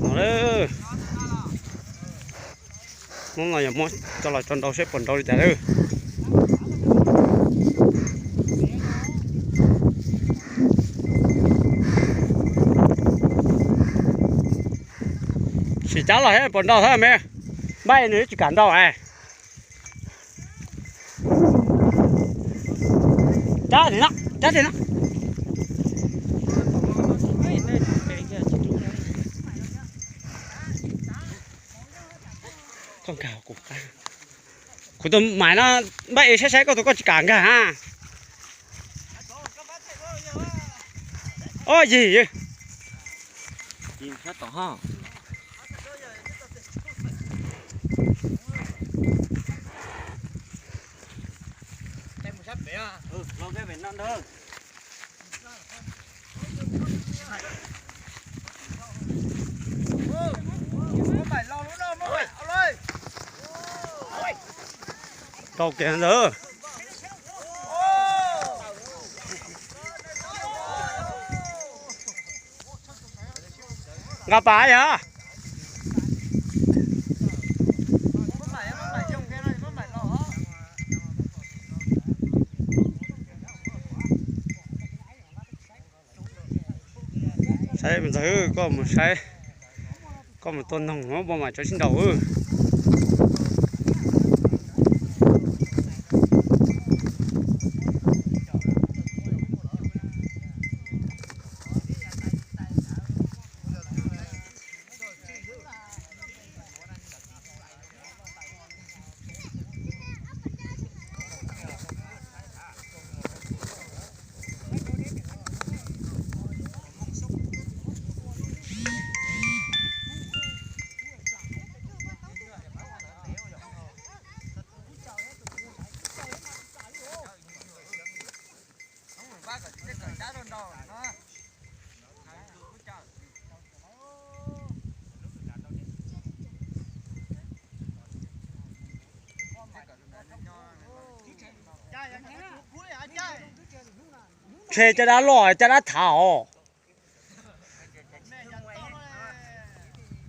No lawm. Hnub no yog muab coj los tso nrau seb puas nrau li cas lawm. Sim cab los seb puas nrau thiab me. Npaj nws tsis kam nrau es. Cab tim no, cab tim no. Koj nkag kuv qab. Kuv tus maim no npaj es saib saib koj tus koj tsis kam nkag ha. Ob yig. Rau kiag ntawd. Nqa pas yog. Saib me ntxawg, koj mus saib, koj mus tua noog no, poj mam tso sib nraus. Ntshe caj dab loj, caj dab thav os.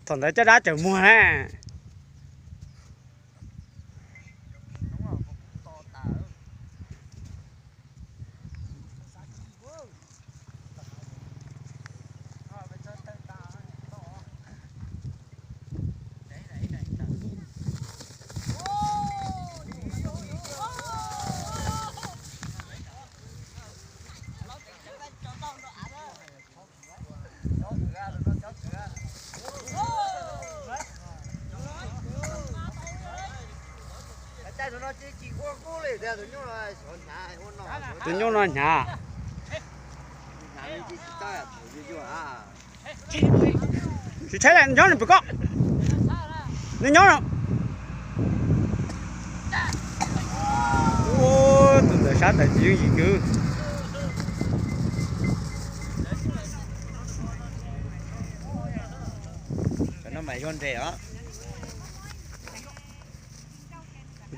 Thaum ntawd caj dab tseem muag na. Tus nyuj no hnyav. Tsis tshaib li, nyob nws pem koj. Nws nyob no. Tus ntawd sab tawm tsis yooj yim kiag.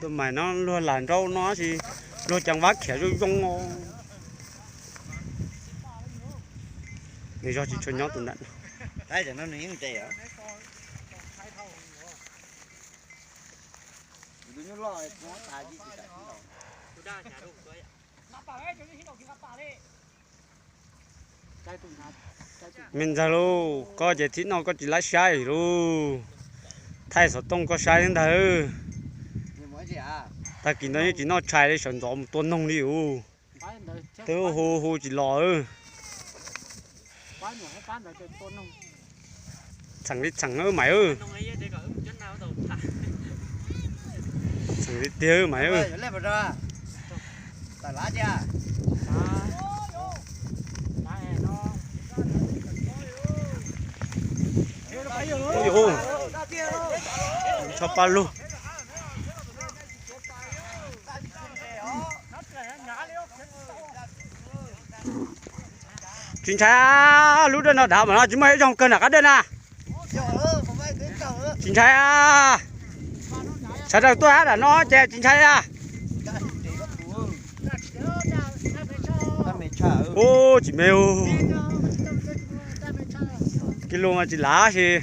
Tus maim no luag lam nrau no tab sis luag ceev vab khiav zoo zoo os. Nws zog tsis tshua nyob tus ntawm no. Me ntxawg lauj, koj ces thib no koj tsis laib saib lauj. Thaij xov tooj koj saib ntag. Tag kis ntawd yeej tsis noj tshais li, sawv ntxov mus tua noog li us. Twb hu hu tsis los. Txheem li txheem maim. Txheem li tiag maim. Tso paj lug. Tsis ntshai, lub dej no dav mas no tsis muaj ib zoo kawg nram qab dej na. Tsis ntshai. Sawv daws tuaj hab dam no ces tsis ntshai a. Ub, tsis me. Kis lus mas tsis lav sis.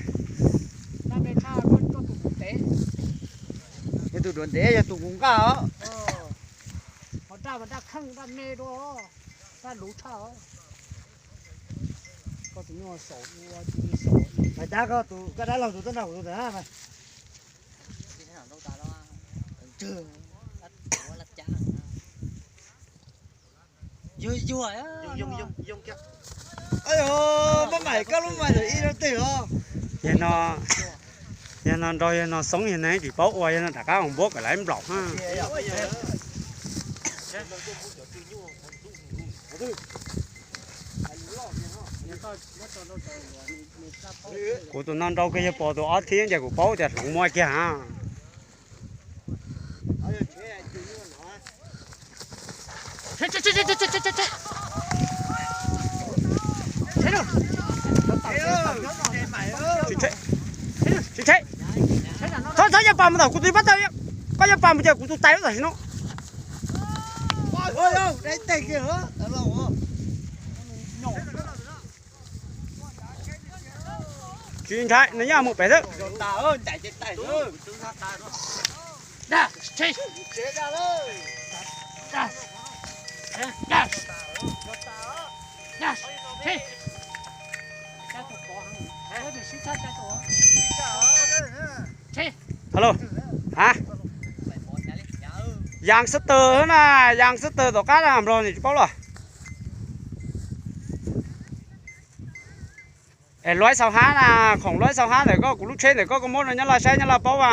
Tus duav ntev yog tus kuv nqa os. Ho daj mas daj kheej daj me dua, daj luv tshaj os. Koj tus nyuj saum ua tis saum. Mas dab koj tus koj dab laug tus tuaj nrog kuv tus ntawd na. Yuag yuag. Maj mam koj lub mas ib rau twg os. Yog no, yog no nrau yog no xoob yog no tsis paub ua yog no rov qab ua npuab kom lawv nplaum ha. Kuv tus no nrau kiag yog pom tus ob thib ces kuv paub tias hloov muaj kiag ha. Tsis tshem, txhob txhob coj pas mus tom kuv tus pab taw, koj coj pas mus ces kuv tus tais tam sim no. Tsis ntshai, nws yeej mus pem xwb. Hello, ha, Yas Xab Tawg na, Yas Xab Tawg tom qab na, nplog nim tsis paub los. Es luaib xaus hab na, khoom luaib xaus hab ntawm koj, kuv lub tsheb ntawm koj, koj muab rau Nyab Laj saib, Nyab Laj paub as.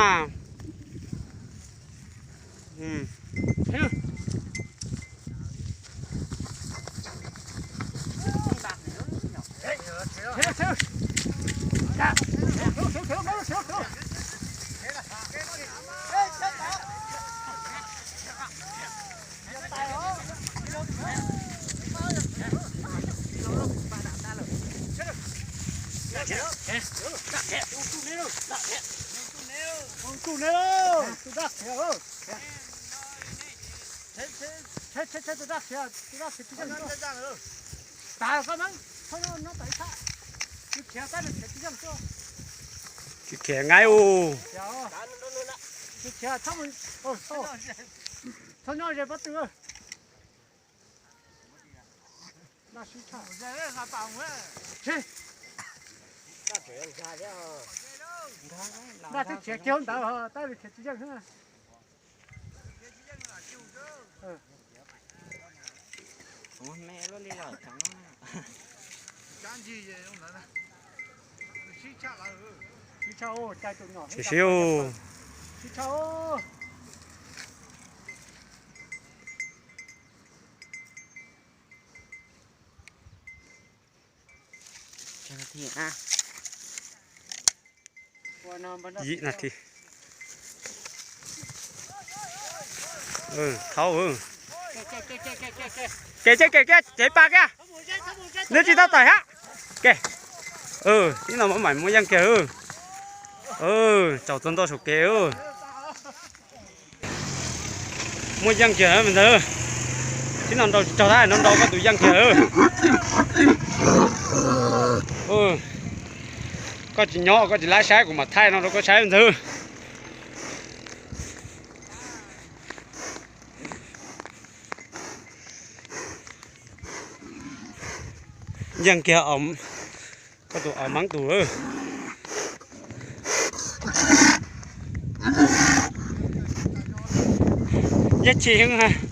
Tsis khiav nqaij u. Nqaj twb khiav kiag ntawd, tab sis khiav tsis yeej. Sib sib. Yim nas this. Thaub. Kev, kev, kev, kev, cev pas kiag. Nws tsis tau tawm hab. Kev. Tib no maj mam muaj yeej kiag. Tsaus txog ntua saum kev. Muaj yeej kiag me ntxawg. Tib no nrau tsis raug tab no nrau koj tus yeej kiag. Koj tsis nyob koj tsis lab saib kuv mam thaij no rau koj saib me ntxawg. Yeej kiag koj tus os meeb tus. Yeej tsis heev.